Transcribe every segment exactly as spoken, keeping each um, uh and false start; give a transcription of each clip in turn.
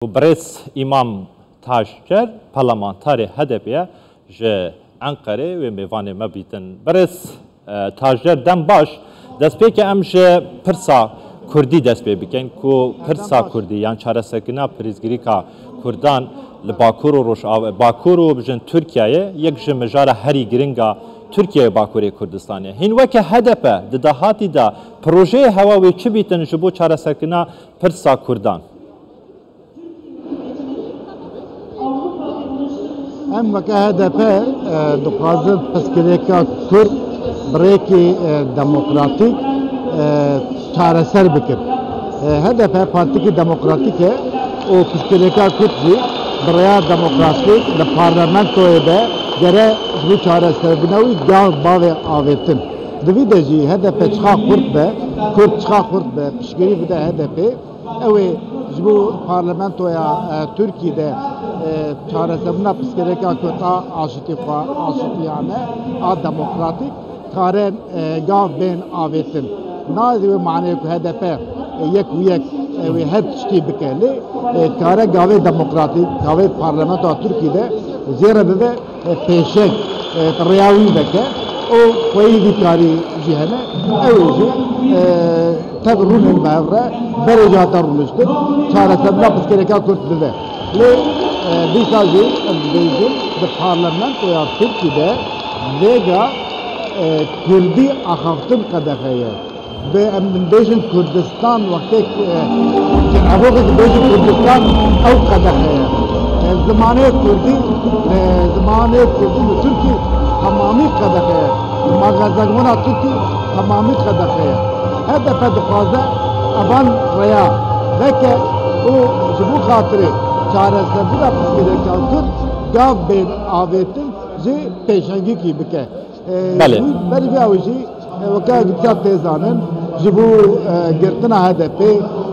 Ku birêz Îmam Tajer, parlamentarê H D P ye, ji Enqerê wê mêvanê me bîtin. Birêz, e, Tajer, dem baş. Destpêkê em ji pirsa Kurdî dest pê bikin, ku pirsa Kurdî yan çareserkirina pirsgirêka Kurdan li Bakur û Rojava-, Bakur û bijin Tirkiyeyê yek ji mijara herî giring a Tirkiye û Bakurê Kurdistanê. Hîn weke H D P di dahatî de projeyê hewa wê çi bîtin ji bo çareserkirina pirsa Kurdan? Em weke H D P, e, dixwazin pirsgirêka Kurd bi rêkê, e, demokratîk, e, çareser bikin. E, H D P partîkî demokratîk e û pirsgirêka Kurd jî bi rêya demokratîk li parlamentoyê de gere ji bo çareserbûna wî gav bavê avêtin. Di vî de jî H D P çiqa xurt be, Kurd çiqa xurt be, piştgirî bide H D P, ew ê ji bo parlamentoya, e, Tirkî de, e, çareserbûna pirsgirêka Kurd a aşitî xwe, aşitiyane, a demokratîk kare, e, gav bên avêtin. Nayê wê maneyê ku H D P, e, yek û yek, e, wê her tiştî bike. Lê, e, kare gavê demokratîk, gavê parlamentoya Tirkî de zêre bibe, e, pêşeng, e, rêya wî veke û xweyî vî karî jî hene. Ew ê jî, e, tev rûnin bi hev re berê jî hate rûniştin, çareserina pirsgirêka Kurd bibe. Lê, e, dîsa jî em dibêjin di parlamentoya Tirkî de vêga, e, Kurdî axaftin qedexe ye. Bi em bêjin Kurdistan, wextê, e, evoxê dibêjin Kurdistan, ew qedexe ye. E, zimanê Kurdî, e, zimanê Kurdî li Tirkî temamî qedexe ye. Li malbazandina Tirkî temamî qedexe ye. H D P dixwaze evan rêya veke û ji bo xatirê çareserbûna pirsgirêka Kurd gav bên avêtin jî pêşengîkî bike. E, Belê. Wî berî vê ew jî, e, weke gişa tê zanin, ji bo, e, girtina H D P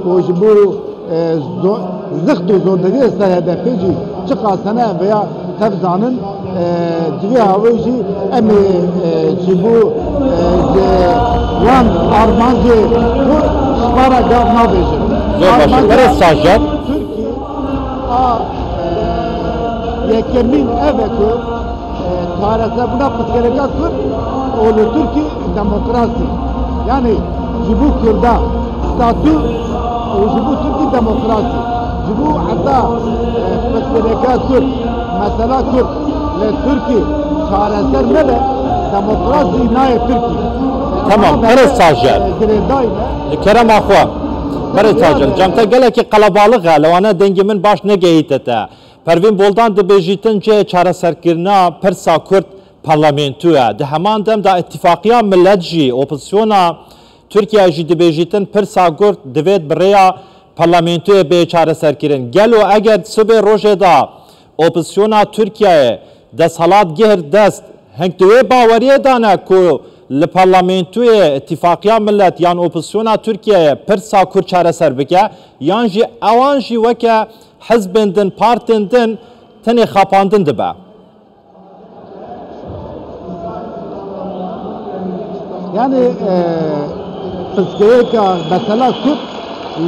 û ji bo, e, zo-, zixt û zordariyê ser H D P jî çiqas hene em vêya tev zanin, e, di vê awê jî em ê, e, ji bo, e, ji wan armancê xwe ji xwe re gav navêjin. Zor baş e. Armanca Berê Sajer. Tirkî a, e, yekemîn ev e ku e, çareserbûna pirsgirêka Kurd û li Tirkî demokrasî. Yanî ji bo Kurda statû û ji bo Tirkî demokrasî. Ji bo heta, e, pirsgirêka Kurd, mesela Kurd li Tirkî çareser nebe, demokrasî nayê Tirkî. Tamam, Ama Berê Sajer. E, girêdayî ne. Li kerema xwe. Berê Sajer, cem te gelekî qelebalix e, lewane dengê min baş negehîte te. Pervîn Boldan dibêjîtin cihê çareserkirina pirsa Kurd parlamentoya. Di heman dem de Îtîfaqiya Milet jî opozisyona Tirkiye jî dibêjîtin pirsa Kurd divêt bi rêya parlamentoyê bê çareserkirin. Gelo eger sibê rojê de opozisyona Tirkiyeyê desthilat gihir dest, hink di wê baweriyê de ne ku li parlamentoyê Îtîfaqiya Milet yan opozisyona Tirkiyeyê pirsa Kurd çareser bike, yan jî ewan jî weke hizbên din, partên din tenê xapandin dibe. Yanî, e, pirsgirêka mesela Kurd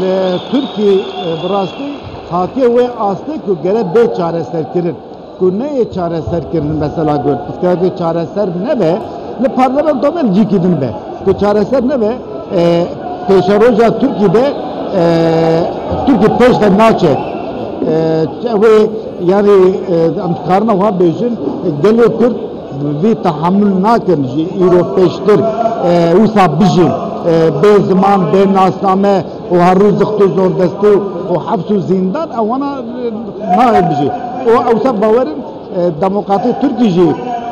li Tirkî, e, bi rastî hatiye wê astê ku gere bê çareserkirin. Ku neyê çareserkirin mesela Kurd. Pirsgirêkê çareser nebe, li parlamento me cîkî din be. Ku çareser nebe, e, pêşeroja Tirkî de, e, Tirkî pêş de naçe. E, wê, yanî, e, em dikarin wan bêjin, gelê Kurd vî tehamul nakin ji îro pêştir, e, wisa bijîn, e, bê ziman, bê nasname û her rû zixt û zordestî û heps û zîndan, ewana, e, nayê bijî. Û ewsa bawerin, e, demokratê Tirkî jî,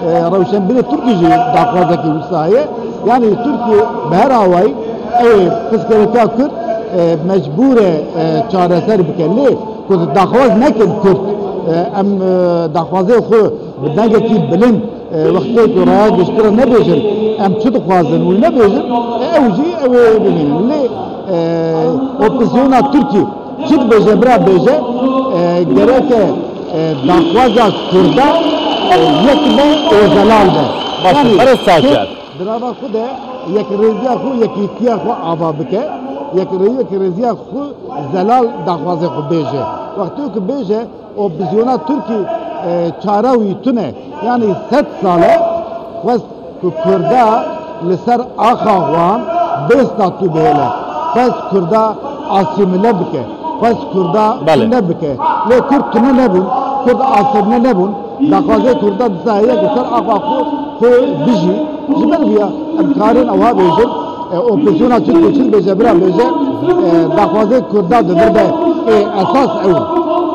e, rewşenbîrê Tirkî jî daxwazekî wisa heye. Yanî Tirkî bi her awayî ew ê pirsgirêka Kurd, e, mecbûr e, e, çareser bike. Lê ku daxwaz nekin Kurd, e, em, e, daxwazê xwe bi dengekî bilind, e, wextê ku raya giştira nebêjin, em çi dixwazin wî nebêjin, e, ew jî ew ê bimînin. Lê, e, opozisyona Tirkî çi dibêje, bira bêje, e, gereke, e, daxwaza Kurda, e, yek be û zelal be. Baş e, Yanî, Ferez Sacer. Di nava xwe de yekrêziya xwe, yekîtiya xwe ava bike. Yekrêzî, yekrêziya xwe zelal daxwazê xwe bêje. Wextê ku bêje, opozîsyona Tirkî, e, çare wî tune. Yanî sed sal e xwest ku Kurda li ser axa wan bê statû bihêle. Xwest Kurda asîmile bike. Xwest Kurda Belê. tune bike. Lê Kurd tune nebûn. Kurd asîmile nebûn. Daxwazê Kurda disa heye ku ser axa xwe, xwe bijî. Ji ber vîya em karin ewa bêjin, e, opozîsyona çi dibê, çi dibêje, bira bêje, e, daxwazê Kurda di vir de, e, esas ew in.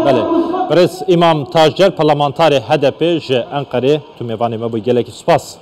Belê. Birêz Îmam Tajer, parlamentarê H D P ji Enqerê, tu mêvanê me bû, gelekî spas.